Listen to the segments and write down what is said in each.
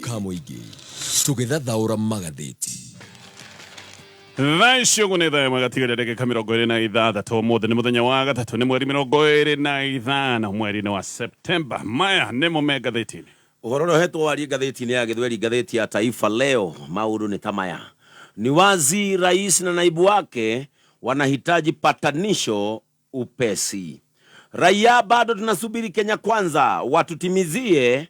Ka mũingĩ tũgĩthathaũra magathĩti. Thaa icio ũguo nĩ thaa ĩmwe gatigaria ndagĩka 26. Ũmũthĩ nĩ mũthenya wa gatatũ, nĩ mweri 25 mweri-inĩ wa Septemba. Maya nĩmo me ngathĩti-inĩ. Ũhoro ũrĩa ũhetwo warie ngathĩti-inĩ ya Gĩthweri, ngathĩti ya Taifa Leo, maũndũ nĩ ta maya. Ni wazi rais na naibu wake wanahitaji patanisho upesi. Raia bado tunasubiri Kenya Kwanza watutimizie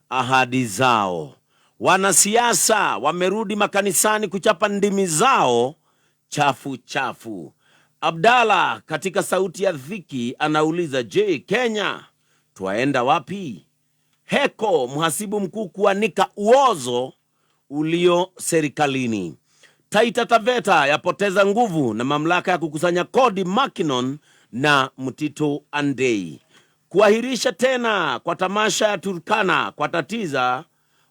ahadi zao. Wanasiasa wamerudi makanisani kuchapa ndimi zao chafu chafu. Abdalla katika Sauti ya Dhiki anauliza, je, Kenya twaenda wapi? Heko mhasibu mkuu kuanika uozo ulio serikalini. Taita Taveta yapoteza nguvu na mamlaka ya kukusanya kodi Mackinon na Mtito Andei. Kuahirisha tena kwa tamasha ya Turkana kwa tatiza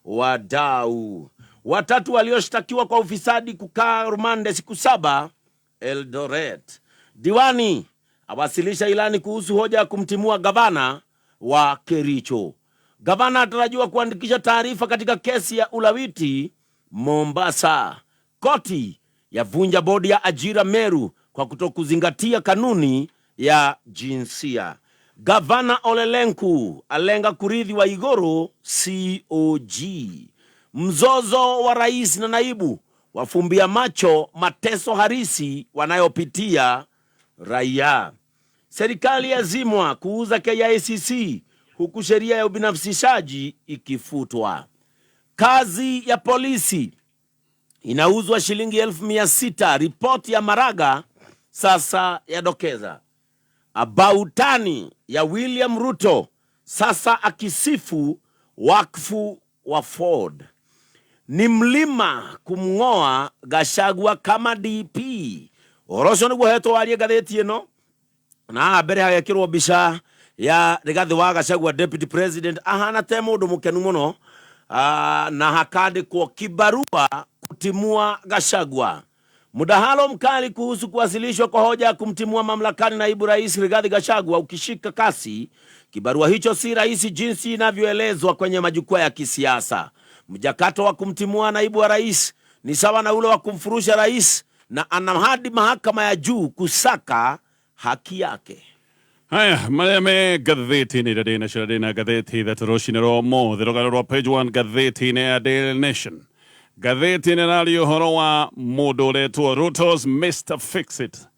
wadau. Watatu walioshtakiwa kwa ufisadi kukaa rumande siku 7 Eldoret. Diwani awasilisha ilani kuhusu hoja ya kumtimua gavana wa Kericho. Gavana atarajiwa kuandikisha taarifa katika kesi ya ulawiti Mombasa. Koti yavunja bodi ya ajira Meru kwa kutokuzingatia kanuni ya jinsia. Gavana Olelenku alenga kurithi wa Igoro COG. Mzozo wa rais na naibu wafumbia macho mateso harisi wanayopitia raia. Serikali yazimwa kuuza KICC huku sheria ya ubinafsishaji ikifutwa. Kazi ya polisi inauzwa shilingi 600,000. Ripoti ya Maraga sasa yadokeza. Abautani ya William Ruto sasa akisifu wakfu wa Ford. Ni mlima kumng'oa Gachagua kama DP. Ũhoro ũcio nĩguo hetwo warie ngathĩti ĩno, na haha mbere hagekĩrwo mbica ya Rigathi wa Gachagua, deputy president, ahana te mũndũ mũkenu mũno, na hakandĩkwo kibarua kutimua Gachagua. Mdahalo mkali kuhusu kuwasilishwa kwa hoja ya kumtimua mamlakani naibu rais Rigathi Gachagua ukishika kasi. Kibarua hicho si rahisi jinsi inavyoelezwa kwenye majukwaa ya kisiasa. Mchakato wa kumtimua naibu wa rais ni sawa na ule wa kumfurusha rais, na ana hadi mahakama ya juu kusaka haki yake. Haya marĩa me ngathĩti-inĩ ĩrĩa Daily Nation ndĩ na ngathĩti ithatũ rũcinĩ rwa ũmũthĩ. Rũgano rwa page 1 ngathĩti-inĩ ya Daily Nation, ngathĩti ĩno ĩraria ũhoro wa mũndũ ũretwo Ruto's Mr Fix-It.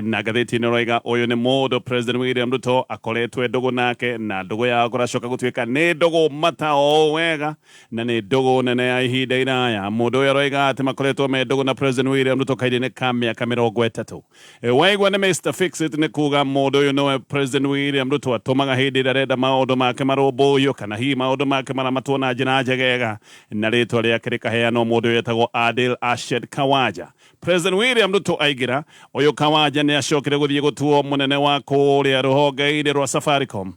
Na ngathĩti ĩno ĩroiga ũyũ nĩ mũndũ President William Ruto akoretwo ndũgũ nake, na ndũgũ yao kũracoka gũtuĩka nĩ ndũgũ mata o wega, na nĩ ndũgũ nene ya ihinda iraya. Mũndũ ũyũ aroiga atĩ makoretwo me ndũgũ na President William Ruto kahinda-inĩ ka mĩaka 30. Waigua nĩ Mr Fix-It, nĩ kuga mũndũ ũyũ nĩwe President William Ruto atũmaga hĩndĩ ĩrĩa arenda maũndũ make marũmbũiyo, kana hihi maũndũ make maramatwo na njĩra njegega, na rĩtwa rĩake rĩkaheanwo mũndũ ũyũ etagwo Adil Ashed Kawaja. President William Ruto aingĩra, ũyũ Kawaja nĩ acokire gũthiĩ gũtuo mũnene wa kũrĩa rũhonge-inĩ rwa Safaricom.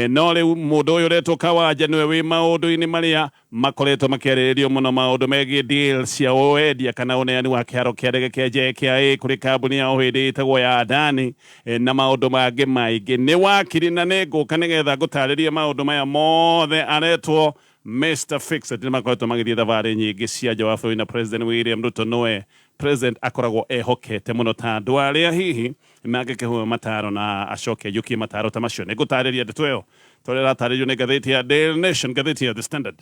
No rĩu mũndũ ũyũ ũretwo Kawaja nĩwe wĩ maũndũ-inĩ marĩa makoretwo makĩarĩrĩrio mũno, maũndũ megiĩ deal cia wendia kana ũneani wa kĩharo kĩa ndege kĩa JKIA kũrĩ kambuni ya ũhĩndĩ ĩtagwo ya Adani, na maũndũ mangĩ maingĩ. Nĩ wakiri, na nĩ ngũka nĩgetha ngũtarĩrie maũndũ maya mothe. Aretwo Mr Fix-It. Nĩ makoretwo magĩthiĩ thabarĩ nyingĩ cia nja wa bũrũri na President William Ruto. Nĩwe President akoragwo ehokete mũno ta andũ arĩa hihi mangĩkĩheo mataro na acoke aiyũkie mataro ta macio. Nĩ ngũtarĩria ndeto ĩyo tondũ ĩratarĩrio nĩ ngathĩti ya Daily Nation. Ngathĩti ya The Standard,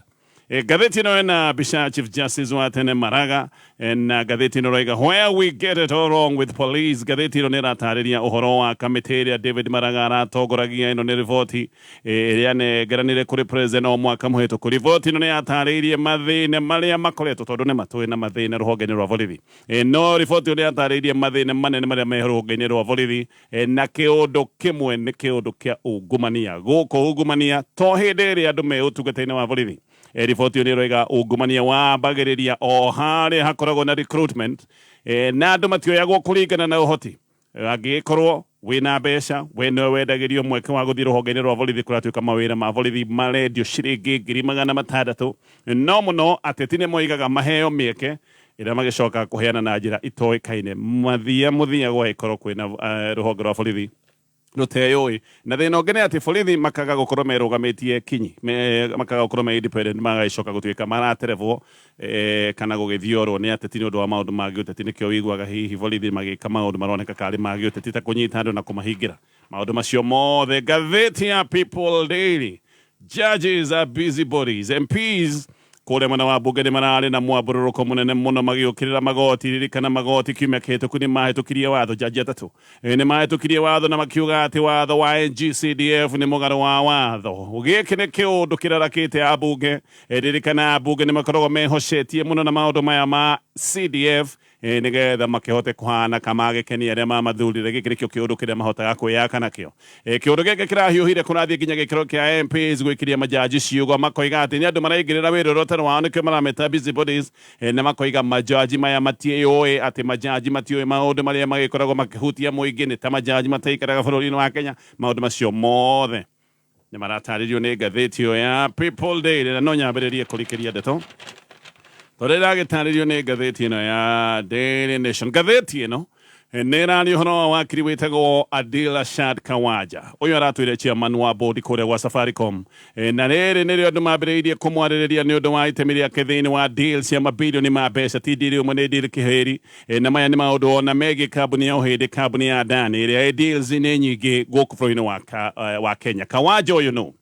ngathĩti ĩno ĩna mbica ya Chief Justice wa tene Maraga, na ngathĩti ĩno ĩroiga, "Where we get it all wrong with police." Ngathĩti ĩno nĩ ĩratarĩria ũhoro wa kamĩtĩ ĩrĩa David Maraga aratongoragia. Ĩno nĩ riboti ĩrĩa anengeranire kũrĩ president o mwaka mũhĩtũku. Riboti ĩno nĩ yatarĩirie mathĩna marĩa makoretwo, tondũ nĩ matũĩ na mathĩna rũhonge-inĩ rwa borithi. No riboti ĩyo nĩ yatarĩirie mathĩna manene marĩa me rũhonge-inĩ rwa borithi, na kĩũndũ kĩmwe nĩ kĩũndũ kĩa ungumania. Gũkũ ungumania to hĩndĩ ĩrĩa andũ me ũtungata-inĩ wa borithi. Riboti ĩyo nĩ ĩroiga ungumania wambagĩrĩria o harĩa hakoragwo na recruitment, na andũ matioyagwo kũringana na ũhoti. Angĩgĩkorwo wĩna mbeca, we nĩwe wendagĩrio mweke wa gũthiĩ rũhonge-inĩ rwa borithi. Kũratuĩka mawĩra ma borithi marendio ciringi 600,000. No mũno ateti nĩ moigaga maheo mĩeke ĩrĩa magĩcoka kũheana na njĩra itoĩkaine. Mathia mũthia gwagĩkorwo kwĩna rũhonge rwa borithi. Rũteyũĩ. Na thĩna ũngĩ nĩ atĩ borithi makaga gũkorwo merũgamĩtie kinyi, makaga gũkorwo me independent, magagĩcoka gũtuĩka maraterebwo kana gũgĩthiorwo nĩ ateti nĩ ũndũ wa maũndũ ma gĩũteti. Nĩkĩo ũiguaga hihi borithi magĩka maũndũ maroneka karĩ ma gĩũteti ta kũnyita andũ na kũmahingĩra. Maũndũ macio mothe ngathĩti ya People Daily. Judges are busybodies. MPs kũrĩa mwena wa mbunge nĩ mararĩ na mwambũrũrũko mũnene mũno magĩũkĩrĩra magoti. Ririkana magoti kiumia kĩhĩtũku nĩ mahĩtũkirie watho, jaji atatũ nĩ mahĩtũkirie watho na makiuga atĩ watho wa NGCDF nĩ mũgarũ wa watho. Gĩkĩ nĩ kĩũndũ kĩrarakĩte ambunge. Ririkana ambunge nĩ makoragwo mehocetie mũno na maũndũ maya ma CDF nĩgetha makĩhote kũhana ka magĩkenia arĩa mamathurire. Gĩkĩ nĩkĩo kĩũndũ kĩrĩa mahotaga kwĩyaka nakĩo. Kĩũndũ gĩkĩ kĩrahiũhire kũrathiĩ nginya gĩkĩro kĩa MPs gwĩkĩria majaji ciugo, makoiga atĩ nĩ andũ maraingĩrĩra wĩra ũrĩa ũtarĩ wao, nĩkĩo marameta busybodies, na makoiga majaji maya matiĩũĩ, atĩ majaji matiũĩ maũndũ marĩa magĩkoragwo makĩhutia mũingĩ, nĩ ta majaji mataikaraga bũrũri-inĩ wa Kenya. Maũndũ macio mothe nĩ maratarĩrio nĩ ngathĩti ĩyo ya People Daily, na no nyambĩrĩrie kũrikĩria ndeto tondũ ĩragĩtarĩrio nĩ ngathĩti ĩno ya Daily Nation. Ngathĩti ĩno nĩ ĩraria ũhoro wa wakiri wĩtagwo Adil Ashad Kawaja. Ũyũ aratwĩre chairman wa board kũrĩa gwa Safaricom, na rĩrĩ nĩrĩo andũ mambĩrĩirie kũmwarĩrĩria nĩ ũndũ wa itemi rĩake thĩinĩ wa deal cia mabilioni ma mbeca, ti deal ũmwe, nĩ deal kĩhĩri. Na maya nĩ maũndũ ona megiĩ kambuni ya ũhĩndĩ, kambuni ya Adani ĩrĩa ĩ deals nĩ nyingĩ gũkũ bũrũri-inĩ wa Kenya. Kawaja ũyũ nũ?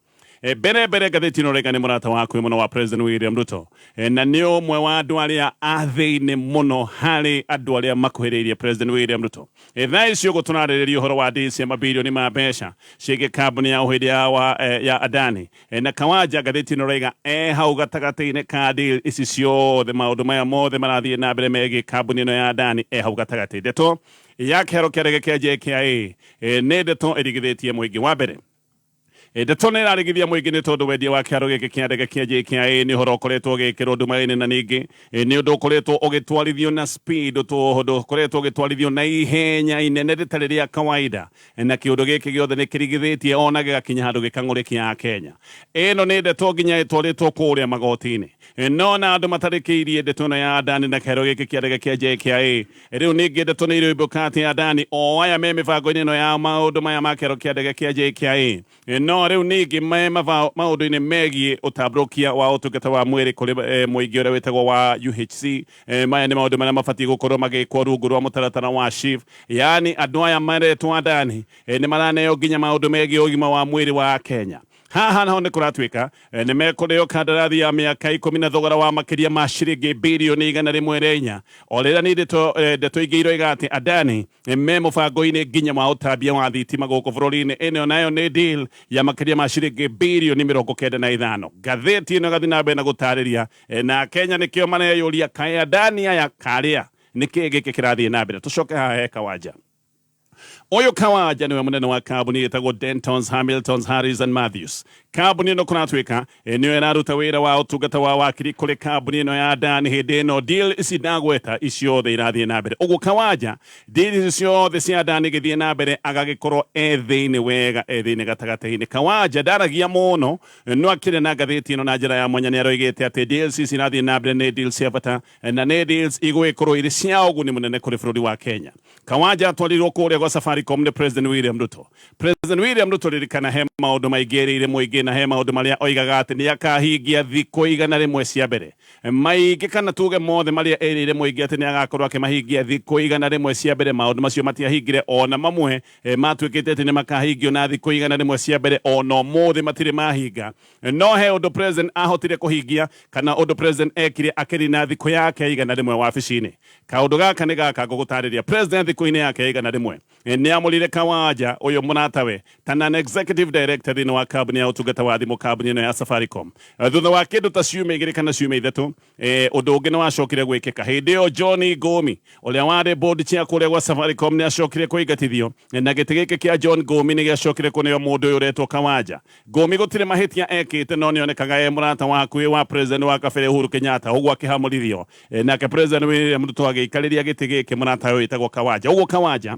Mbere mbere ngathĩti ĩno rĩga nĩ mũrata waku mũno wa President William Ruto, na nĩ ũmwe wa andũ arĩa a thĩinĩ mũno harĩ andũ arĩa makuhĩrĩirie President William Ruto. Thaa ici ũguo tũrarĩrĩria ũhoro wa deals cia mabilioni ma mbeca ciĩgiĩ kambuni ya ũhĩndĩ ya Adani, na Kawaja ngathĩti ĩno raiga e hau gatagatĩ-inĩ ka deal ici ciothe, maũndũ maya mothe marathiĩ na mbere megiĩ kambuni ĩno ya Adani, e hau gatagatĩ. Ndeto ya kĩharo kĩa ndege kĩa JKIA nĩ ndeto ĩrigithĩtie mũingĩ. Wa mbere, ndeto nĩ ĩrarigithia mũingĩ nĩ tondũ wendia wa kĩharo gĩkĩ kĩa ndege kĩa JKIA nĩ ũhoro ũkoretwo ũgĩkĩrwo nduma-inĩ, na ningĩ nĩ ũndũ ũkoretwo ũgĩtwarithio na speed, ũndũ ũkoretwo ũgĩtwarithio na ihenya inene rĩtarĩ rĩa kawaida, na kĩũndũ gĩkĩ gĩothe nĩ kĩrigithĩtie ona gĩgakinya handũ gĩkang'ũrĩkia Kenya. Ĩno nĩ ndeto nginya ĩtwarĩtwo kũrĩa magoti-inĩ, no na andũ matarĩkĩirie ndeto ĩno ya Adani na kĩharo gĩkĩ kĩa ndege kĩa JKIA. Rĩu ningĩ ndeto nĩ irĩumbũka atĩ Adani o aya me mĩbango-inĩ ĩno ya maũndũ maya ma kĩharo kĩa ndege kĩa JKIA, no rĩu ningĩ me maũndũ-inĩ megiĩ ũtambũrũkia wa ũtungata wa mwĩrĩ kũrĩ mũingĩ ũrĩa wĩtagwo wa UHC. Maya nĩ maũndũ marĩa mabatiĩ gũkorwo magĩkwo rungu rwa mũtaratara wa SHIF, yaani andũ aya maretwo Adani nĩ maraneo nginya maũndũ megiĩ ũgima wa mwĩrĩ wa Kenya. Haha naho nĩ kũratuĩka nĩ mekũrĩo kandarathi ya mĩaka 10 na thogora wa makĩria ma ciringi birioni 104, o rĩrĩa nĩ ndeto ingĩ iroiga atĩ Adani me mũbango-inĩ nginya wa ũtambia wa thitima gũkũ bũrũri-inĩ. Ĩno nayo nĩ deal ya makĩria ma ciringi birioni 95. Ngathĩti ĩno ĩgathiĩ na mbere na gũtarĩria, na Kenya nĩkĩo mareyũria, kaĩ Adani aya karĩa nĩkĩĩ gĩkĩ kĩrathiĩ na mbere? Tũcoke haha he Kawaja. Ũyũ Kawaja nĩwe mũnene wa kambuni ĩtagwo Dentons Hamiltons Harris and Matthews. Kambuni ĩno kũratuĩka nĩyo ĩraruta wĩra wa ũtungata wa wakiri kũrĩ kambuni ĩno ya Adani hĩndĩ ĩno deal ici ndagweta iciothe irathiĩ na mbere. Ũguo Kawaja deal ici ciothe cia Adani igĩthiĩ na mbere agagĩkorwo e thĩinĩ wega, e thĩinĩ gatagatĩ-inĩ. Kawaja ndaragia mũno, no akĩrĩ na ngathĩti ĩno na njĩra ya mwanya nĩ aroigĩte atĩ deals ici irathiĩ na mbere nĩ deals cia bata na nĩ deals igũgĩkorwo irĩ cia ũguni mũnene kũrĩ bũrũri wa Kenya. Kawaja atwarirwo kũrĩa gwa Safaricom nĩ President William Ruto. President William Ruto, ririkana, he maũndũ maingĩ erĩire mũingĩ na he maũndũ marĩa oigaga atĩ nĩ akahingia thikũ 100 cia mbere. Maingĩ kana tuge mothe marĩa erĩire mũingĩ atĩ nĩ agakorwo akĩmahingia thikũ 100 cia mbere, maũndũ macio matiahingire. Ona mamwe matuĩkĩte atĩ nĩ makahingio na thikũ 100 cia mbere, ona ũmũthĩ matirĩ mahinga. No he ũndũ president ahotire kũhingia kana ũndũ president ekire akĩrina thikũ yake 100 wabici-inĩ. Kaũndũ gaka nĩ gaka ngũgũtarĩria. President thikũ-inĩ yake 100 nĩ amũrire Kawaja ũyũ mũratawe ta non executive director thĩinĩ wa kambuni ya ũtungata wa thimũ, kambuni ĩno ya Safaricom. Thutha wa kĩndũ ta ciumia 2 kana ciumia 3, ũndũ ũngĩ nĩ wacokire gwĩkĩka. Hĩndĩ ĩyo John Ngumi ũrĩa warĩ board chair kũrĩa gwa Safaricom nĩ acokire kũingatithio, na gĩtĩ gĩkĩ kĩa John Ngumi nĩ gĩacokire kũneo mũndũ ũyũ ũretwo Kawaja. Ngumi gũtirĩ mahĩtia ekĩte, no nĩonekaga e mũrata wakuhĩ wa president wa kabere Uhuru Kenyatta, ũguo akĩhamũrithio, nake President William Ruto agĩikarĩria gĩtĩ gĩkĩ mũrata ũyũ wĩtagwo Kawaja. Ũguo Kawaja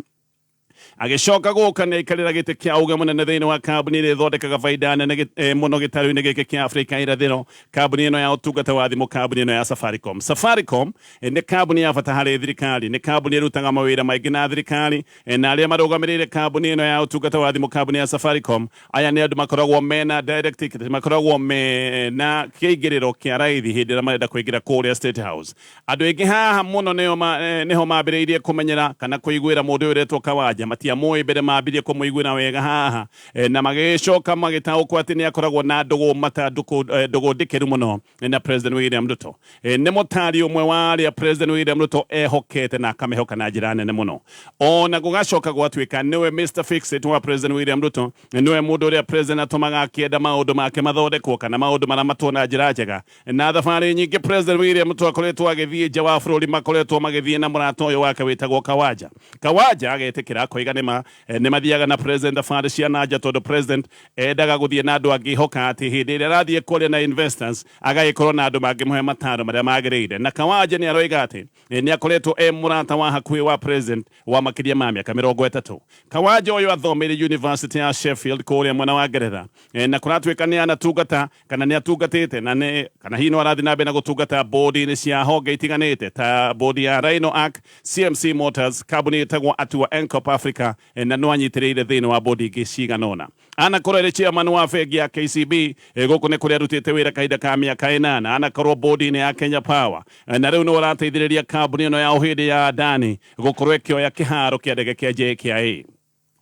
Agĩcoka gũka nĩ aikarĩra gĩtĩ kĩa uge mũnene thĩinĩ wa kambuni ĩrĩa ĩthondekaga baida nene mũno gĩtarũ-inĩ gĩkĩ kĩa Afrika irathĩro, kambuni ĩno ya ũtungata wa thimũ, kambuni ĩno ya Safaricom. Safaricom nĩ kambuni ya bata harĩ thirikari, nĩ kambuni ĩrutaga mawĩra maingĩ na thirikari, na arĩa marũgamĩrĩire kambuni ĩno ya ũtungata wa thimũ, kambuni ya Safaricom, aya nĩ andũ makoragwo mena direct ticket, makoragwo mena kĩingĩrĩro kĩa raithi hĩndĩ ĩrĩa marenda kũingĩra kũrĩa State House. Andũ aingĩ haha mũno nĩo ma, nĩho mambĩrĩirie kũmenyera kana kũiguĩra mũndũ ũyũ ũretwo Kawanja. Matiamũĩ mbere, mambirie kũmũiguĩra wega haha na magĩcoka magĩtaũkwo atĩ nĩ akoragwo na ndũgũ mata ndũgũ ndikĩru mũno na President William Ruto. Nĩ mũtari ũmwe wa arĩa President William Ruto ehokete na akamĩhoka na njĩra nene mũno. Ona gũgacoka gwatuĩka nĩwe Mr Fix-It wa President William Ruto, nĩwe mũndũ ũrĩa President atũmaga akĩenda maũndũ make mathondekwo kana maũndũ maramatwo na njĩra njega. Na thabarĩ nyingĩ President William Ruto akoretwo agĩthiĩ nja wa bũrũri, makoretwo magĩthiĩ na mũrata ũyũ wake wĩtagwo Kawanja. Kawanja agetĩkĩra akoiga nĩma nĩ mathiaga na President thabarĩ cia nanja, tondũ President endaga gũthiĩ na andũ angĩhoka atĩ hĩndĩ ĩrĩa arathiĩ kwaria na investors agagĩkorwo na andũ mangĩmũhe mataro marĩa magĩrĩire. Na Kawanja nĩ aroiga atĩ nĩ akoretwo e mũrata wa hakuhĩ wa President wa makĩria ma mĩaka 30. Kawanja ũyũ athomeire University ya Sheffield kũrĩa mwena wa Ngeretha, na kũratuĩka nĩ anatungata kana nĩ atungatĩte na nĩ kana hihi no arathiĩ na mbere na gũtungata bodi-inĩ cia honge itiganĩte ta bodi ya Rhino Arc, CMC Motors, kambuni ĩtagwo Atua Encop Africa, na no anyitĩrĩire thĩinĩ wa bodi ingĩ cigana ũna. Anakorwo arĩ chairman wa bengi ya KCB, gũkũ nĩ kũrĩa arutĩte wĩra kahinda ka mĩaka 8. Anakorwo bodi-inĩ ya Kenya Power, na rĩu nĩwe ũrateithĩrĩria kambuni ĩno ya ũhĩndĩ ya Adani gũkorwo ĩkĩoya kĩharo kĩa ndege kĩa JKIA.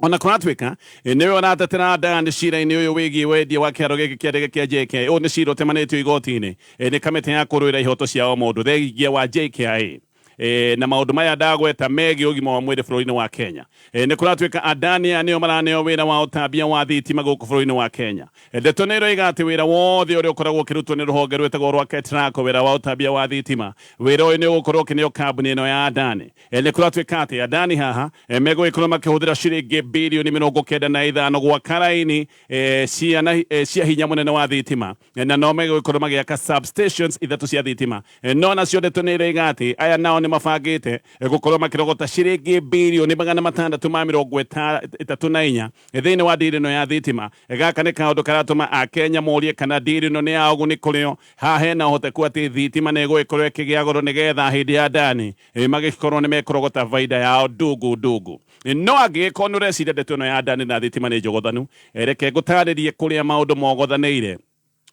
Ona kũratuĩka nĩwe ũratetera Adani cira-inĩ ũyũ wĩgiĩ wendia wa kĩharo gĩkĩ kĩa ndege kĩa JKIA. Ũyũ nĩ cira ũtemanĩtio igoti-inĩ nĩ kamĩtĩ ya kũrũĩra ihoto cia o mũndũ thengia wa JKIA na maũndũ maya ndagweta megiĩ ũgima wa mwĩrĩ bũrũri-inĩ wa Kenya. Nĩ kũratuĩka Adani aya nĩo maraneo wĩra wa ũtambia wa thitima gũkũ bũrũri-inĩ wa Kenya. Ndeto nĩ ĩroiga atĩ wĩra wothe ũrĩa ũkoragwo ũkĩrutwo nĩ rũhonge rwĩtagwo rwa KETRACO, wĩra wa ũtambia wa thitima, wĩra ũyũ nĩ ũgũkorwo ũkĩneo kambuni ĩno ya Adani. Nĩ kũratuĩka atĩ Adani haha megũgĩkorwo makĩhũthĩra ciringi birioni 95 gwaka raini cia hinya mũnene wa thitima, na no megũgĩkorwo magĩaka substations ithatũ cia thitima. No nacio ndeto nĩ iroiga atĩ aya nao nĩ mabangĩte gũkorwo makĩrogota ciringi birioni 634 thĩinĩ wa ndiri ĩno ya thitima. Gaka nĩ kaũndũ karatũma Akenya morie kana ndiri ĩno nĩ ya ũguni kũrĩ o. Haha hena ũhoteku atĩ thitima nĩ ĩgũgĩkorwo ĩkĩgĩa goro nĩgetha hĩndĩ ya Adani magĩkorwo nĩ mekũrogota baida yao ndungu ndungu. No angĩgĩkorwo nĩ ũreciria ndeto ĩno ya Adani na thitima nĩ njogothanu, reke ngũtarĩrie kũrĩa maũndũ mogothanĩire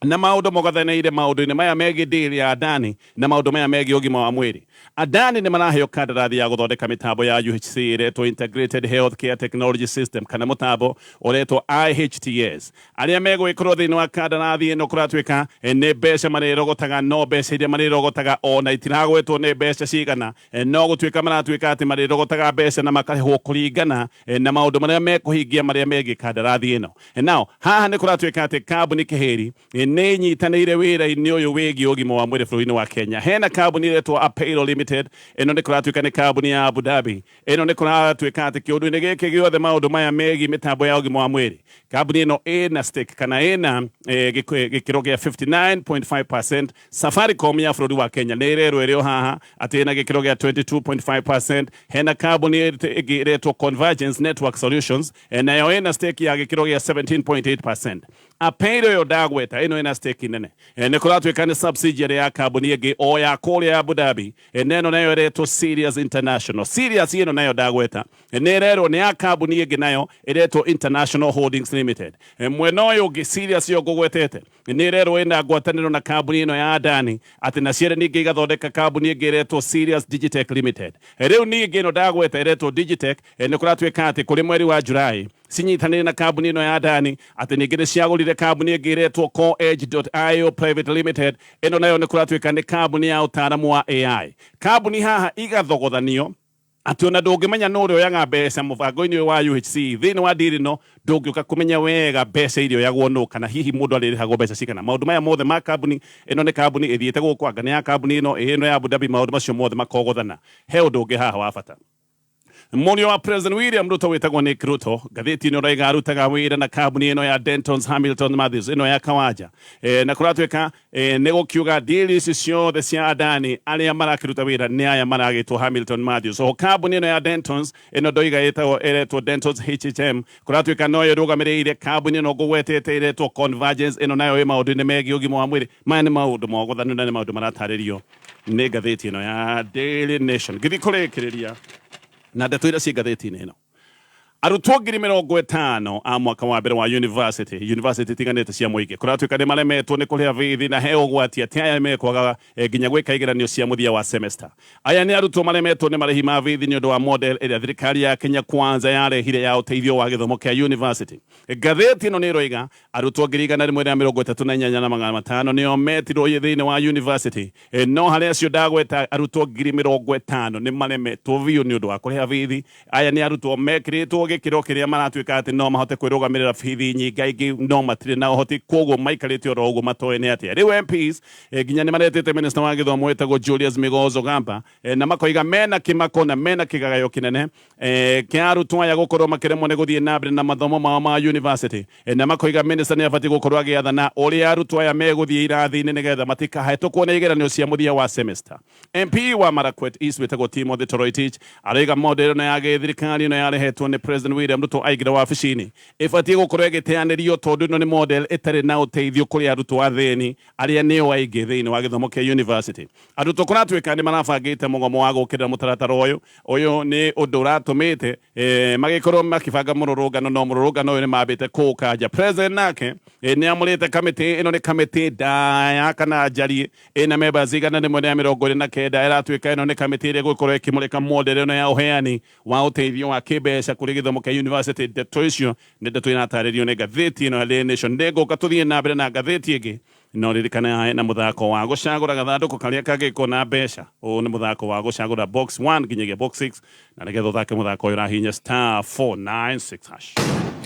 na maũndũ mogothanĩire maũndũ-inĩ maya megiĩ ndiri ya Adani na maũndũ maya megiĩ ũgima wa mwĩrĩ. Adani nĩ maraheo kandarathi ya gũthondeka mĩtambo ya UHC ĩretwo Integrated Healthcare Technology System kana mũtambo ũretwo IHTS. Arĩa megũgĩkorwo thĩinĩ wa kandarathi ĩno kũratuĩka nĩ mbeca marĩrogotaga, no mbeca iria marĩrogotaga ona itiragwetwo nĩ mbeca cigana, no gũtuĩka maratuĩka atĩ marĩrogotaga mbeca na makarĩhwo kũringana na maũndũ marĩa mekũhingia marĩa megiĩ kandarathi ĩno. Now haha nĩ kũratuĩka atĩ kambuni Kĩhĩri nĩ inyitanĩire wĩra-inĩ ũyũ wĩgiĩ ũgima wa mwĩrĩ bũrũri-inĩ wa Kenya. Hena kambuni ĩretwo Apeiro Limited, ĩno nĩ kũratuĩka nĩ kambuni ya Abu Dhabi. Ĩno nĩ kũratuĩka atĩ kĩũndũ-inĩ gĩkĩ gĩothe maũndũ maya megiĩ mĩtambo ya ũgima wa mwĩrĩ, kambuni ĩno ĩna stake kana ĩna gĩkĩro gĩa 59.5%. Safaricom ya bũrũri wa Kenya nĩ ĩrerwo ĩrĩ o haha atĩ ĩna gĩkĩro gĩa 22.5%. Hena kambuni ĩngĩ ĩretwo Convergence Network Solutions, nayo ĩna stake ya gĩkĩro gĩa 17.8%. Apeiro ĩyo ndagweta ĩno ĩna stake nene, nĩ kũratuĩka nĩ subsidiary ya kambuni ĩngĩ o ya kũrĩa Abu Dhabi, na ĩno nayo ĩretwo Sirius International. Sirius ĩno nayo ndagweta nĩ ĩrerwo nĩ ya kambuni ĩngĩ nayo ĩretwo International Holdings Limited. Mwena ũyũ ũngĩ Sirius ĩyo ngũgwetete nĩ ĩrerwo ĩna ngwatanĩro na kambuni ĩno ya Adani, atĩ na cierĩ ningĩ igathondeka kambuni ĩngĩ ĩretwo Sirius Digitech Limited. Rĩu ningĩ ĩno ndagweta ĩretwo Digitech, nĩ kũratuĩka atĩ kũrĩ mweri wa Julai cinyitanĩire na kambuni ĩno ya Adani, atĩ ningĩ nĩ ciagũrire kambuni ĩngĩ ĩretwo CoreEdge.io Private Limited. Ĩno nayo nĩ kũratuĩka nĩ kambuni ya ũtaaramu wa AI. Kambuni haha igathogothanio atĩ ona ndũngĩmenya nũ ũrĩa ũyaga mbeca mũbango-inĩ ũyũ wa UHC thĩinĩ wa ndiri ĩno, ndũngĩũka kũmenya wega mbeca iria oyagwo nũ kana hihi mũndũ arĩrĩhagwo mbeca cigana. Maũndũ maya mothe ma kambuni ĩno nĩ kambuni ĩthiĩte gũkũ, anga nĩ ya kambuni ĩno ĩno ya Abu Dhabi, maũndũ macio mothe makogothana. He ũndũ ũngĩ haha wa bata. Mũriũ wa President William Ruto wĩtagwo Nick Ruto, ngathĩti ĩno ĩroiga arutaga wĩra na kambuni ĩno ya Dentons Hamilton Matthews ĩno ya Kawanja. Na kũratuĩka nĩ gũkiuga deal ici ciothe cia Adani arĩa marakĩruta wĩra nĩ aya maragĩtwo Hamilton Matthews. Oho kambuni ĩno ya Dentons ĩno ndoiga ĩtagwo ĩretwo Dentons HHM, kũratuĩka noyo ĩrũgamĩrĩire kambuni ĩno ngũgwetete ĩretwo Convergence, ĩno nayo ĩ maũndũ-inĩ megiĩ ũgima wa mwĩrĩ. Maya nĩ maũndũ ma ũgũthanu na nĩ maũndũ maratarĩrio nĩ ngathĩti ĩno ya Daily Nation. Ngĩthiĩ kũrĩkĩrĩria na ndeto iria ciĩ ngathĩti-inĩ ĩno, arutwo 50,000 a mwaka wa mbere wa university itiganĩte cia mũingĩ kũratuĩka nĩ maremetwo nĩ kũrĩha bithi, na he ũgwati atĩ aya mekwaga nginya gwĩka igeranio cia mũthia wa semester. Aya nĩ arutwo maremetwo nĩ marĩhi ma bithi nĩ ũndũ wa model ĩrĩa thirikari ya Kenya Kwanza yarehire ya ũteithio wa gĩthomo kĩa university. Ngathĩti ĩno nĩ ĩroiga arutwo 138,500 nĩo metirwo thĩinĩ wa university. No harĩ acio ndagweta, arutwo 50,000 nĩ maremetwo biũ nĩ ũndũ wa kũrĩha bithi. Aya nĩ arutwo mekĩrĩtwo gĩkĩro kĩrĩa maratuĩka atĩ no mahote kwĩrũgamĩrĩra bithi nyingaingĩ, no matirĩ na ũhoti, koguo maikarĩte oro ũguo matoĩ nĩ atĩa. Rĩu MPs nginya nĩ maretĩte minister wa gĩthomo wĩtagwo Julius Migos Ogamba, na makoiga mena kĩmako na mena kĩgagayo kĩnene kĩa arutwo aya gũkorwo makĩremwo nĩ gũthiĩ na mbere na mathomo mao ma university, na makoiga minister nĩ abatiĩ gũkorwo agĩathana ũrĩa arutwo aya megũthiĩ irathi-inĩ nĩgetha matikahĩtũkwo nĩ igeranio cia mũthia wa semester. MP wa Marakwet East wĩtagwo Timothy Toroitich araiga model ĩno ya gĩthirikari ĩno yarehetwo nĩ President William Ruto aingĩra wabici-inĩ ĩbatiĩ gũkorwo ĩgĩteanĩrio, tondũ ĩno nĩ model ĩtarĩ na ũteithio kũrĩ arutwo athĩni arĩa nĩo aingĩ thĩinĩ wa gĩthomo kĩa university. Arutwo kũratuĩka nĩ marabangĩte mũgomo wa gũkĩrĩra mũtaratara ũyũ. Ũyũ nĩ ũndũ ũratũmĩte magĩkorwo makĩbanga mũrũrũngano, no mũrũrũngano ũyũ nĩ mambĩte kũũkanja. President nake nĩ amũrĩte kamĩtĩ ĩno, nĩ kamĩtĩ ndaya kana njariĩ ĩna members 129. Ĩratuĩka ĩno nĩ kamĩtĩ ĩrĩa ĩgũkorwo ĩkĩmũrĩka model ĩno ya ũheani wa ũteithio wa kĩmbeca kũrĩ gĩthomo kĩa university. Ndeto icio nĩ ndeto iratarĩrio nĩ ngathĩti ĩno ya Daily Nation. Ndĩngũka tũthiĩ na mbere na ngathĩti ĩngĩ, no ririkana na mũthako wa gũcagũra gathandũkũ karĩa kangĩkorwo na mbeca. Ũyũ nĩ mũthako wa gũcagũra box 1 nginyagia box 6, na nĩgetha ũthake mũthako ũyũ ũrahihinya *496#.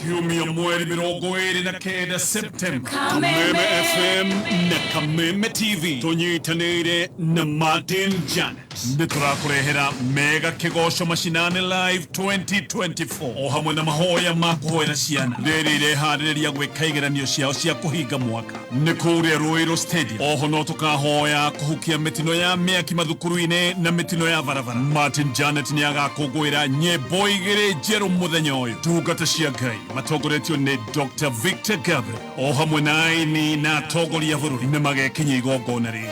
Kiumia mweri 29 Septemba, Kameme FM na Kameme TV tũnyitanĩire na Martin Janet nĩ tũrakũrehera mega kĩgoco macinani live 2024, o hamwe na mahoya ma kũhoera ciana rĩrĩ ireharĩrĩria gwĩka igeranio ciao cia kũhinga mwaka nĩ kũrĩa Ruiru Stadium. Oho no tũkahoya kũhukia mĩtino ya mĩaki mathukuru-inĩ na mĩtino ya barabara. Martin Janet nĩ agakũngũĩra nyĩmbo igĩrĩ njerũ mũthenya ũyũ. Ndungata cia Ngai matongoretio nĩ Dr Victor Gabriel o hamwe na aini na atongoria a bũrũri nĩ magekinyia igongona rĩrĩ.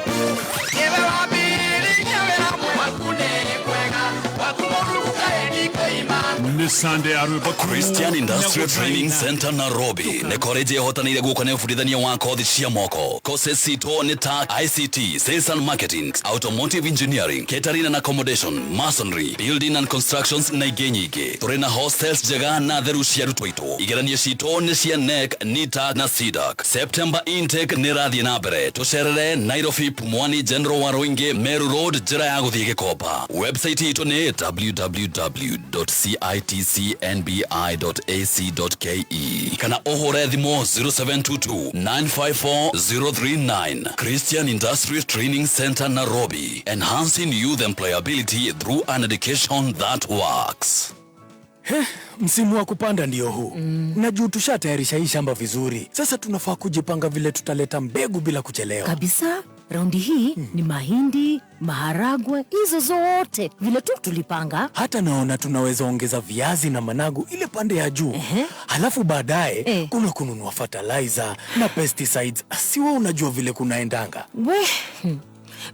Ewe wambiri nyewera waku nĩ kwega waku mũruka ndikoima. Nĩ Sunday ya rwĩmbo. Christian Industrial Training Center Nairobi nĩ college ĩhotanĩire guoka nĩ ũbundithania wa kothi cia moko. Courses citũ nĩ ta ICT, Sales and Marketing, Automotive Engineering, Catering and Accommodation, Masonry, Building and Constructions na ingĩ nyingĩ. Tũrĩ na hostels njega na theru cia arutwo aitũ. Igeranio citũ nĩ cia KNEC, NITA na CDACC. September intake nĩ ĩrathiĩ na mbere. Tũcerere Nairobi, Pumwani, General Waruinge, Meru Road, njĩra ya gũthiĩ Gĩkomba. Website itũ nĩ www.citcnbi.ac.ke kana ũhũre thimũ 0722 954 039. Christian Industrial Training Center Nairobi, enhancing youth employability through an education that works. Msimu wa kupanda ndio huu. Na juu tushatayarisha hii shamba vizuri, sasa tunafaa kujipanga vile tutaleta mbegu bila kuchelewa. Kabisa. Raundi hii ni mahindi, maharagwe, hizo zote vile tu tulipanga. Hata naona tunaweza ongeza viazi na managu ile pande ya juu. Halafu baadaye kuna kununua fertilizer na pesticides. Si wewe unajua vile kunaendanga. We,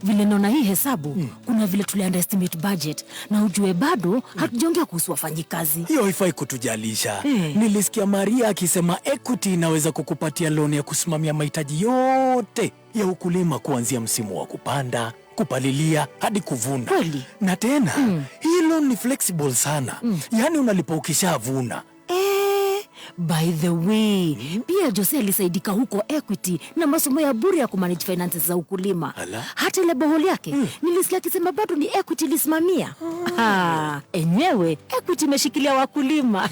vile naona hii hesabu, kuna vile tuli underestimate budget, na ujue bado hatujaongea kuhusu wafanyikazi. Hiyo haifai kutujalisha. Eh. Nilisikia Maria akisema Equity inaweza kukupatia loan ya kusimamia mahitaji yote ya ukulima kuanzia msimu wa kupanda, kupalilia hadi kuvuna. Kweli? Na tena hii loan ni flexible sana, yaani unalipa ukishavuna. Eh, by the way, pia Jose alisaidika huko Equity na masomo ya bure ya kumanage finances za ukulima. Ala. Hata ile borehole yake nilisikia akisema bado ni Equity ilisimamia. Ah, enyewe Equity imeshikilia wakulima.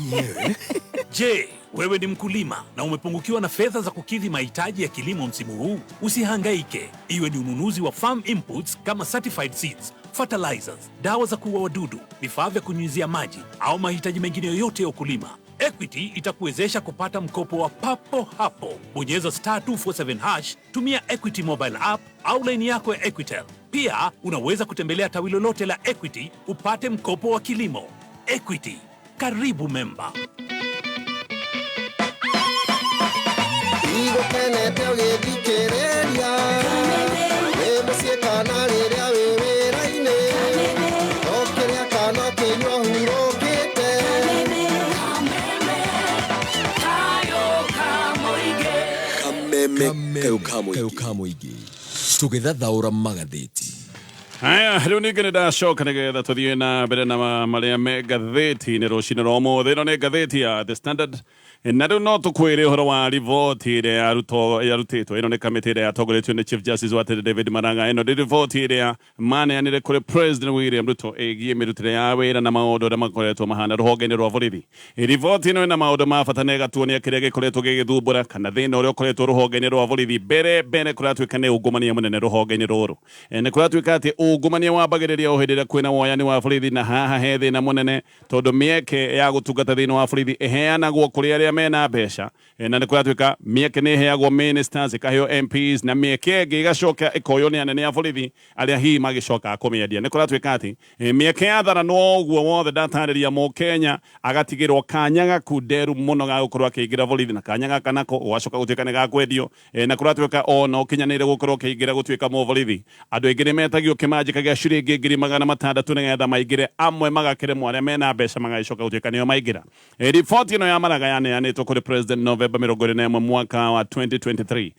Je, wewe ni mkulima na umepungukiwa na fedha za kukidhi mahitaji ya kilimo msimu huu? Usihangaike. Iwe ni ununuzi wa farm inputs kama certified seeds, fertilizers, dawa za kuua wadudu, vifaa vya kunyunyizia maji au mahitaji mengine yoyote ya ukulima. Equity itakuwezesha kupata mkopo wa papo hapo. Bonyeza star 247 hash, tumia Equity mobile app au laini yako ya Equitel. Pia unaweza kutembelea tawi lolote la Equity upate mkopo wa kilimo. Equity, karibu memba. Igũkenete ũgĩthikĩrĩria wĩ mũciĩ kana rĩrĩa wĩ wĩra-inĩ ũkĩrĩa kana ũkĩnyua hurũkĩte. Kameme kayo ka mũingĩ tũgĩthathaũra magathĩti. Haya, rĩu ningĩ nĩ ndacoka nĩgetha tũthiĩ na mbere na marĩa me ngathĩti-inĩ rũcinĩ rwa ũmũthĩ. Ĩno nĩ ngathĩti ya The Standard, na rĩu no tũkwĩre ũhoro wa riboti ĩrĩa yarutĩtwo. Ĩno nĩ kamĩtĩ ĩrĩa yatongoretio nĩ Chief Justice wa tene David Maraga. Ĩno nĩ riboti ĩrĩa maneanire kũrĩ President William Ruto ĩgiĩ mĩrutĩre ya wĩra na maũndũ ũrĩa makoretwo mahana rũhonge-inĩ rwa borithi. Riboti ĩno ĩna maũndũ ma bata na ĩgatuonia kĩrĩa gĩkoretwo gĩgĩthumbũra kana thĩna ũrĩa ũkoretwo rũhonge-inĩ rwa borithi. Mbere mbere kũratuĩka nĩ ungumania mũnene rũhonge-inĩ rũrũ. Nĩ kũratuĩka atĩ ungumania wambagĩrĩria o hĩndĩ ĩrĩa kwĩna woyani wa borithi, na haha he thĩna mũnene tondũ mĩeke ya gũtungata thĩinĩ wa borithi ĩheanagwo kũrĩ arĩa mena mbeca. Na nĩ kũratuĩka mĩeke nĩ ĩheagwo ministers, ĩkaheo MPs, na mĩeke ĩngĩ ĩgacoka ĩkoywo nĩ anene a borithi arĩa hihi magĩcokaga kũmĩendia. Nĩ kũratuĩka atĩ mĩeke yatharanwo ũguo wothe ndatarĩria mũkenya agatigĩrwo kanya gakunderu mũno ga gũkorwo akĩingĩra borithi, na kanya gaka nako gũgacoka gũtuĩka nĩ gakwendio. Na kũratuĩka ona ũkinyanĩire gũkorwo ũkĩingĩra gũtuĩka mũborithi, andũ aingĩ nĩ metagio kĩmanjĩka gĩa ciringi 600,000 nĩgetha maingĩre, amwe magakĩremwo arĩa mena mbeca magagĩcoka gũtuĩka nĩo maingĩra. Riboti ĩno ya Maraga yaneanĩtwo kũrĩ President November 21 mwaka wa 2023.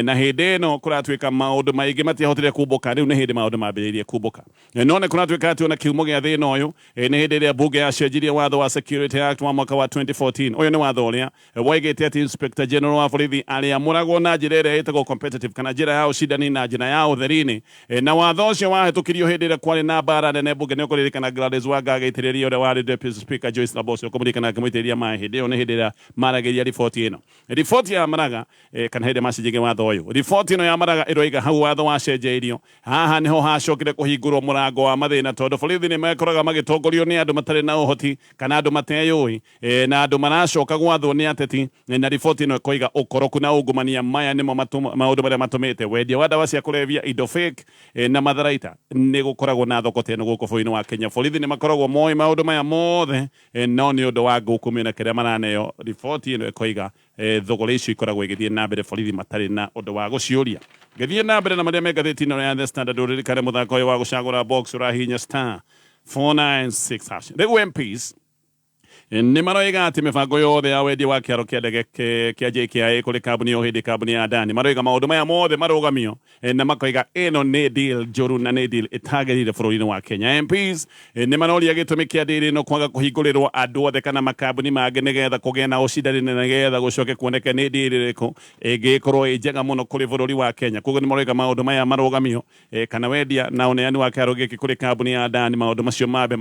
Na hĩndĩ ĩno kũratuĩka maũndũ maingĩ matiahotire kumbũka, rĩu nĩ hĩndĩ maũndũ mambĩrĩirie kumbũka. No nĩ kũratuĩka atĩ ona kiumo gĩa thĩna ũyũ nĩ hĩndĩ ĩrĩa bunge yacenjirie watho wa Security Act wa mwaka wa 2014. Ũyũ nĩ watho ũrĩa woigĩte atĩ Inspector General wa borithi arĩamũragwo na njĩra ĩrĩa ĩtagwo competitive, kana njĩra ya ũcindani na njĩra ya ũtheri-inĩ. Na watho ũcio wahĩtũkirio hĩndĩ ĩrĩa kwarĩ na mbara nene bunge. Nĩ ũkũririkana Gladys Wanga agĩitĩrĩria ũrĩa warĩ Deputy Speaker Joyce Laboso, ũkũmũririkana akĩmũitĩrĩria maĩ. Hĩndĩ ĩyo nĩ hĩndĩ ĩrĩa maragĩria riboti ĩno, riboti ya Maraga, kana hĩndĩ macenjagia watho ũyũ. Riboti ĩno ya Maraga ĩroiga hau watho wacenjeirio, haha nĩho hacokire kũhingũrwo mũrango wa mathĩna, tondũ borithi nĩ mekoraga magĩtongorio nĩ andũ matarĩ na ũhoti kana andũ mateyũĩ, na andũ maracoka gwathwo nĩ ateti. Na riboti ĩno ĩkoiga ũkoroku na ungumania maya nĩmo maũndũ marĩa matũmĩte wendia wa ndawa cia kũrebia, indo fake, na matharaita nĩ gũkoragwo na thoko ta ĩno gũkũ bũrũri-inĩ wa Kenya. Borithi nĩ makoragwo moĩ maũndũ maya mothe, no nĩ ũndũ wa ngũkũmio na kĩrĩa maraneo, riboti ĩno ĩkoiga thogora icio ikoragwo igĩthiĩ na mbere borithi matarĩ na ũndũ wa gũciũria. Ngĩthiĩ na mbere na marĩa me ngathĩti ĩno ya The Standard, ũririkane mũthako ũyũ wa gũcagũra box ũrahihinya star 496 hash. Rĩu MPs nĩ maroiga atĩ mĩbango yothe ya wendia wa kĩaro kĩa ndege kĩa JKIA kũrĩ kambuni o hĩndĩ kambuni ya Adani, maroiga maũndũ maya mothe marũgamio, na makoiga ĩno nĩ deal njũru na nĩ deal ĩtagĩrĩire bũrũri-inĩ wa Kenya. MPs nĩ maroria gĩtũmi kĩa deal ĩno kwaga kũhingũrĩrwo andũ othe kana makambuni mangĩ nĩgetha kũgĩe na ũcindani na nĩgetha gũcoke kuoneke nĩ deal ĩrĩkũ ĩngĩkorwo ĩ njega mũno kũrĩ bũrũri wa Kenya. Koguo nĩ maroiga maũndũ maya marũgamio, kana wendia na ũneani wa kĩaro gĩkĩ kũrĩ kambuni ya Adani, maũndũ macio mambe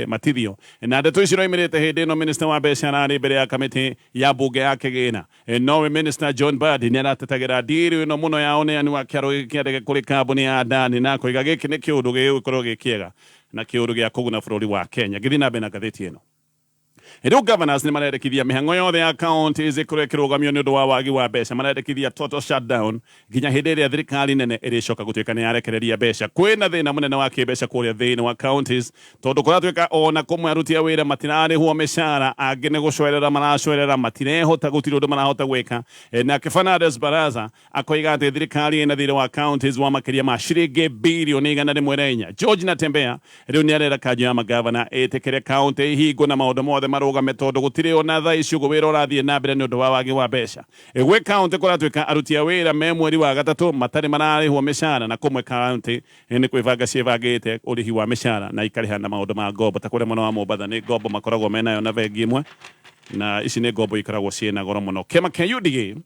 matithio. Na ndeto ici iroimĩrĩte hĩndĩ ĩno minister wa mbeca ararĩ mbere ya kamĩtĩ ya bunge ya kĩgĩna. Nowe Minister John Mbadi nĩ aratetagĩra ndiri ĩno mũno ya ũneani wa kĩaro gĩkĩ kĩa ndege kũrĩ kambuni ya Adani, na akoiga gĩkĩ nĩ kĩũndũ gĩgũkorwo gĩ kĩega na kĩũndũ gĩa kũguna bũrũri wa Kenya. Ngĩthiĩ na mbere na ngathĩti ĩno, rĩu governors nĩ marendekithia mĩhang'o yothe ya counties ĩkorwo ĩkĩrũgamio nĩ ũndũ wa wagi wa mbeca. Marendekithia total shutdown nginya hĩndĩ ĩrĩa thirikari nene ĩrĩcoka gũtuĩka nĩ yarekereria mbeca. Kwĩna thĩna mũnene wa kĩmbeca kũrĩa thĩinĩ wa counties, tondũ kũratuĩka ona kũmwe aruti a wĩra matirarĩhwo mĩcara, angĩ nĩ gũcwerera maracwerera, matirehota, gũtirĩ ũndũ marahota gwĩka. Nake Fernandes Baraza akoiga atĩ thirikari ĩna thirĩ wa counties wa makĩria ma ciringi birioni 104. George Natembeya rĩu nĩ arera kanjũ ya magavana ĩtĩkĩre county ihingwo na maũndũ mothe marũgame, tondũ gũtirĩ ona thaa ici ũguo wĩra ũrathiĩ na mbere nĩ ũndũ wa wagi wa mbeca. Gwĩ county kũratuĩka aruti a wĩra me mweri wa gatatũ matarĩ mararĩhwo mĩcara, na kũmwe county nĩ kwĩbanga ciĩbangĩte ũrĩhi wa mĩcara na ikarĩha na maũndũ ma ngombo, ta kũrĩa mwena wa Mombatha nĩ ngombo makoragwo menayo na bengi ĩmwe, na ici nĩ ngombo ikoragwo ciĩna goro mũno. Kĩama kĩa UDA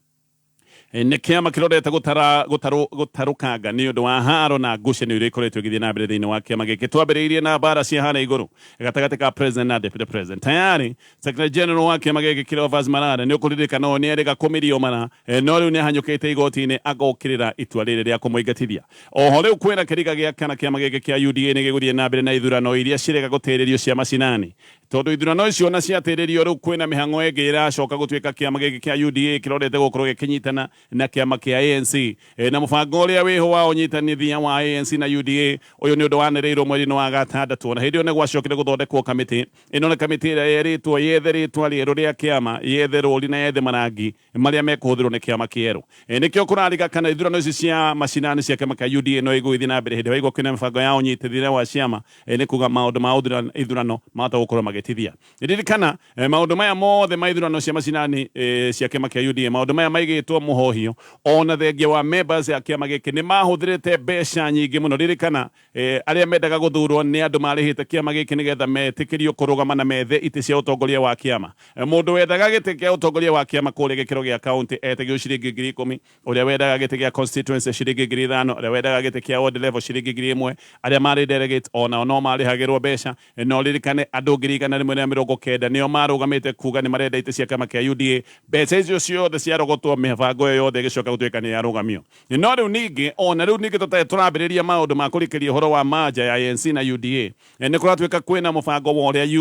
Nĩ kĩama kĩrorete gũtarũkanga nĩ ũndũ wa haro na ngucanio iria ikoretwo igĩthiĩ na mbere thĩinĩ wa kĩama gĩkĩ. Twambĩrĩirie na mbara cia harĩa igũrũ gatagatĩ ka president na deputy president. Tayari secretary general wa kĩama gĩkĩ Cleophas Malala nĩ ũkũririkana ũũ nĩ erĩga kũmĩrio mara, no rĩu nĩ ahanyũkĩte igoti-inĩ agokĩrĩra itua rĩrĩ rĩa kũmũingatithia. Oho rĩu kwĩna kĩriga gĩa kana kĩama gĩkĩ kĩa UDA nĩ gĩgũthiĩ na mbere na ithurano iria cirega gũtĩrĩrio cia macinani, tondũ ithurano icio ona ciatĩrĩrio rĩu kwĩna mĩhang'o ĩngĩ ĩracoka gũtuĩka kĩama gĩkĩ kĩa UDA kĩrorete gũkorwo gĩkĩnyitana na kĩama kĩa ANC. Na mũbango ũrĩa wĩho wa ũnyitanithia wa ANC na UDA ũyũ nĩ ũndũ wanĩrĩirwo mweri-inĩ wa gatandatũ, na hĩndĩ ĩyo nĩ gwacokire gũthondekwo kamĩtĩ ĩno. Nĩ kamĩtĩ ĩrĩa yerĩtwo yethe rĩtwa rĩerũ rĩa kĩama, yethe rũri na yethe marangi marĩa mekũhũthĩrwo nĩ kĩama kĩerũ. Nĩkĩo kũrariga kana ithurano ici cia macinani cia kĩama kĩa UDA no igũgĩthiĩ na mbere. Hĩndĩ waigua kwĩna mĩbango ya ũnyitithia wa ciama, nĩ kuga maũndũ ma ithurano mahota gũkorwo magĩtithia. Ririkana, maũndũ maya mothe ma ithurano cia macinani cia kĩama kĩa UDA, maũndũ maya maigĩtwo mũhohio ona thengia wa members ya kĩama gĩkĩ nĩ mahũthĩrĩte mbeca nyingĩ mũno. Ririkana, arĩa mendaga gũthurwo nĩ andũ marĩhĩte kĩama gĩkĩ nĩgetha metĩkĩrio kũrũgama na methe itĩ cia ũtongoria wa kĩama. Mũndũ wethaga gĩtĩ kĩa ũtongoria wa kĩama kũrĩa gĩkĩro gĩa kaunti etagio ciringi 10,000, ũrĩa wendaga gĩtĩ gĩa constituency ciringi 5,000, ũrĩa wendaga gĩtĩ kĩa ward level ciringi 1,000, arĩa marĩ delegate onao no marĩhagĩrwo mbeca. No ririkane andũ 190,000 nĩo marũgamĩte kuga nĩ marenda itĩ cia kĩama kĩa UDA. Mbeca icio ciothe ciarogotwo, mĩbango ĩyo yothe ĩgĩcoka gũtuĩka nĩ yarũgamio. No rĩu ningĩ, ona rĩu ningĩ tũtarĩ tũrambĩrĩria maũndũ ma kũrikĩria ũhoro wa manja ya ANC na UDA, nĩ kũratuĩka kwĩna mũbango wa ũrĩa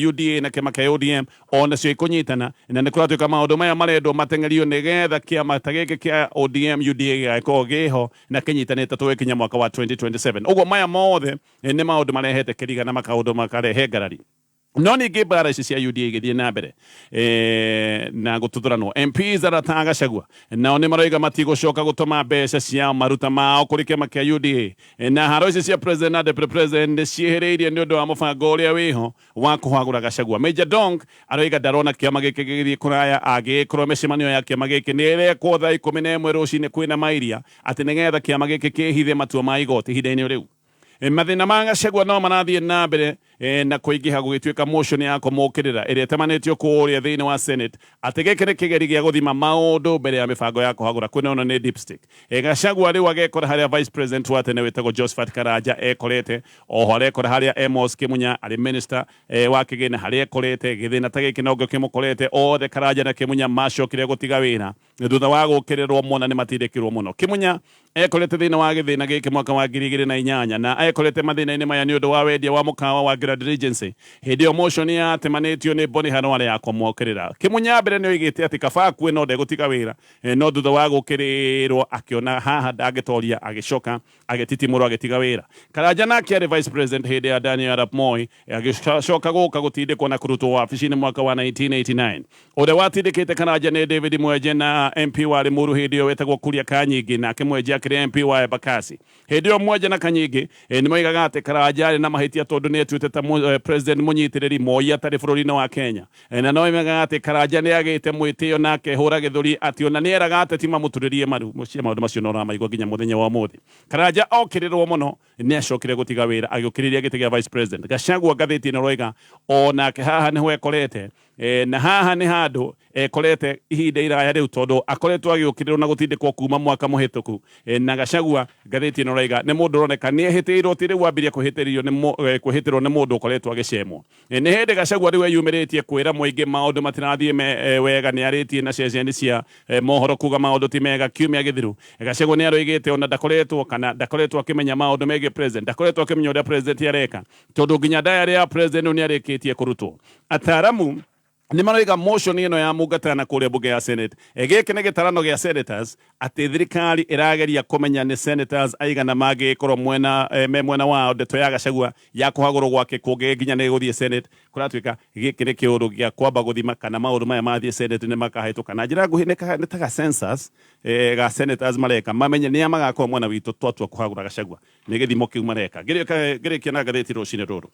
UDA na kĩama kĩa ODM onacio ikũnyitana, na nĩ kũratuĩka maũndũ maya marendwo mateng'erio nĩgetha kĩama ta gĩkĩ kĩa ODM UDA gĩgakorwo gĩho na kĩnyitanĩte tũgĩkinya mwaka wa 2027. Ũguo maya mothe nĩ maũndũ marehete kĩriga na makaũndũ makarehe ngarari. No ningĩ mbara ici cia UDA igĩthiĩ na mbere na gũtuthuranwo, MPs arata Gachagua nao nĩ maroiga matigũcoka gũtũma mbeca cia maruta mao kũrĩ kĩama kĩa UDA. Na haro ici cia president na deputy president nĩ ciĩhĩrĩirie nĩ ũndũ wa mũbango ũrĩa wĩho wa kũhagũra Gachagua. Major Donk aroiga ndarona kĩama gĩkĩ gĩgĩthiĩ kũraya angĩgĩkorwo mĩcemanio ya kĩama gĩkĩ nĩ ĩrekwo thaa 11 rũcinĩ kwĩna mairia atĩ nĩgetha kĩama gĩkĩ kĩhithe matua ma igoti ihinda-inĩ rĩu. Mathĩna ma Gachagua no marathiĩ na mbere na kũingĩha, gũgĩtuĩka motion ya kũmũkĩrĩra ĩrĩa ĩtamanĩtio kũrĩa thĩinĩ wa Senate atĩ gĩkĩ nĩ kĩgeri gĩa gũthima maũndũ mbere ya mĩbango ya kũhagũra. Kwĩna ona nĩ dipstick. Gachagua rĩu agekora harĩa vice president wa tene wĩtagwo Josephat Karanja ekorete, oho arekora harĩa Amos Kĩmunya arĩ minister wa kĩgĩna harĩa ekorete. Gĩthĩna ta gĩkĩ nokĩo kĩmũkorete. Othe Karanja na Kĩmunya macokire gũtiga wĩra thutha wa gũkĩrĩrwo mona nĩ matindĩkirwo mũno. Kĩmunya ekorete thĩinĩ wa gĩthĩna gĩkĩ mwaka wa 2008, na ekorete mathĩna-inĩ maya nĩ ũndũ wa wendia wa mũkawa wa Grand Regency. Hĩndĩ ĩyo motion yatemanĩtio nĩ Boni Khalwale ya kũmũkĩrĩra. Kĩmunya mbere nĩ oigĩte atĩ kaba akue no ndegũtiga wĩra, no thutha wa gũkĩrĩrwo akĩona haha ndangĩtoria, agĩcoka agĩtitimũrwo agĩtiga wĩra. Karanja nake arĩ vice president hĩndĩ ya Daniel Arap Moi, agĩcoka gũka gũtindĩkwo na kũrutwo wabici-inĩ mwaka wa 1989. Ũrĩa watindĩkĩte Karanja nĩ David Mwenje na MP wa Limuru hĩndĩ ĩyo wetagwo Kuria Kanyingi, nake Mwenje akĩrĩ MP wa Embakasi hĩndĩ ĩyo. Mwenje na Kanyingi nĩ moigaga atĩ Karanja arĩ na mahĩtia tondũ nĩ etuĩte ta president mũnyitĩrĩri Moi atarĩ bũrũri-inĩ wa Kenya. Na no moigaga atĩ Karanja nĩ agĩte mwĩtĩo na akehũra gĩthũri atĩ ona nĩ eraga ateti mamũturĩrie maru. Mũciĩ maũndũ macio no ũramaigua nginya mũthenya wa ũmũthĩ. Karanja okĩrĩrwo mũno nĩ acokire gũtiga wĩra agĩũkĩrĩria gĩtĩ kĩa vice president. Gachagua, ngathĩti ĩno roiga onake haha nĩho ekorete, na haha nĩ handũ ekorete ihinda iraya rĩu tondũ akoretwo agĩũkĩrĩrwo na gũtindĩkwo kuma mwaka mũhĩtũku. Na Gachagua, ngathĩti ĩno raiga, nĩ mũndũ ũroneka nĩ ehĩtĩirwo, ti rĩu ambirie kwĩhĩtĩrio nĩ kwĩhĩtĩrwo, nĩ mũndũ ũkoretwo agĩcemwo. Nĩ hĩndĩ Gachagua rĩu eyumĩrĩtie kwĩra mũingĩ maũndũ matirathiĩ wega. Nĩ arĩtie na ceceni cia mohoro kuga maũndũ ti mega. Kiumia gĩthiru Gachagua nĩ aroigĩte ona ndakoretwo kana ndakoretwo akĩmenya maũndũ megiĩ president, ndakoretwo akĩmenya ũrĩa president areka tondũ nginya diary ya president rĩu nĩ arĩkĩtie kũrutwo. Ataramu nĩ maroiga motion ĩno ya Mungatana kũrĩa bunge ya Senate, gĩkĩ nĩ gĩtarano gĩa senators, atĩ thirikari ĩrageria kũmenya nĩ senators aigana mangĩgĩkorwo mwena me mwena wao ndeto ya Gachagua ya kũhagũrwo gwake kũngĩ nginya nĩ gũthiĩ Senate. Kũratuĩka gĩkĩ nĩ kĩũndũ gĩa kwamba gũthima kana maũndũ maya mathiĩ Senate nĩ makahĩtũka. Na njĩra nguhĩ nĩ ta ga census ga senators mareka mamenye nĩa magakorwo mwena witũ twatua kũhagũra Gachagua. Nĩ gĩthimo kĩu mareka. Ngĩrĩkia na ngathĩti rũcinĩ rũrũ,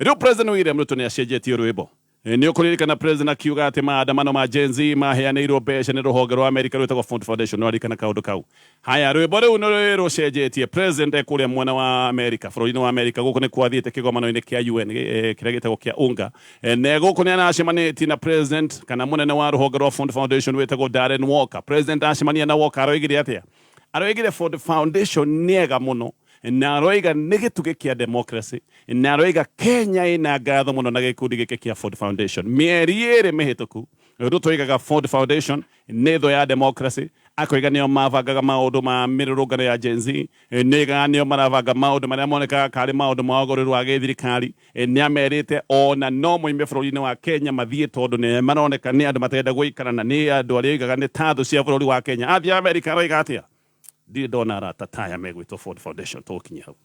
rĩu President William Ruto nĩ acenjetie rwĩmbo. Nĩ ũkũririkana president akiuga atĩ maandamano ma Gen Z maheanĩirwo mbeca nĩ rũhonge rwa Amerika rwĩtagwo Ford Foundation. Nĩ waririkana kaũndũ kau? Haya, rwĩmbo rĩu nĩ rũcenjetie. President e kũrĩa mwena wa Amerika, bũrũri-inĩ wa Amerika, gũkũ nĩ kwathiĩte kĩgomano-inĩ kĩa UN kĩrĩa gĩtagwo kĩa UNGA. Na gũkũ nĩ aracemanĩtie na president kana mũnene wa rũhonge rwa Ford Foundation wĩtagwo Darren Walker. President acemania na Walker aroigire atĩa? Aroigire Ford Foundation nĩ ega mũno na aroiga nĩ gĩtugĩ kĩa democracy na aroiga Kenya ĩna ngatho mũno na gĩkundi gĩkĩ kĩa Ford Foundation. Mĩeri ĩrĩ mĩhĩtũku Ruto oigaga Ford Foundation nĩ thũ ya democracy, akoiga nĩo mabangaga maũndũ ma mĩrũrũngano ya Gen Z, nĩoigaga nĩo marabanga maũndũ marĩa monekaga karĩ maũndũ ma ũgarũrũku wa gĩthirikari. Nĩ amerite ona no moime bũrũri-inĩ wa Kenya mathiĩ tondũ nĩ maroneka nĩ andũ matarenda gũikara na nĩ andũ arĩa oigaga nĩ ta thũ cia bũrũri wa Kenya. Athiĩ Amerika aroiga atĩa? Ndirĩ ndona arata ta aya megwĩtwo Ford Foundation. Tũgũkinyia hau.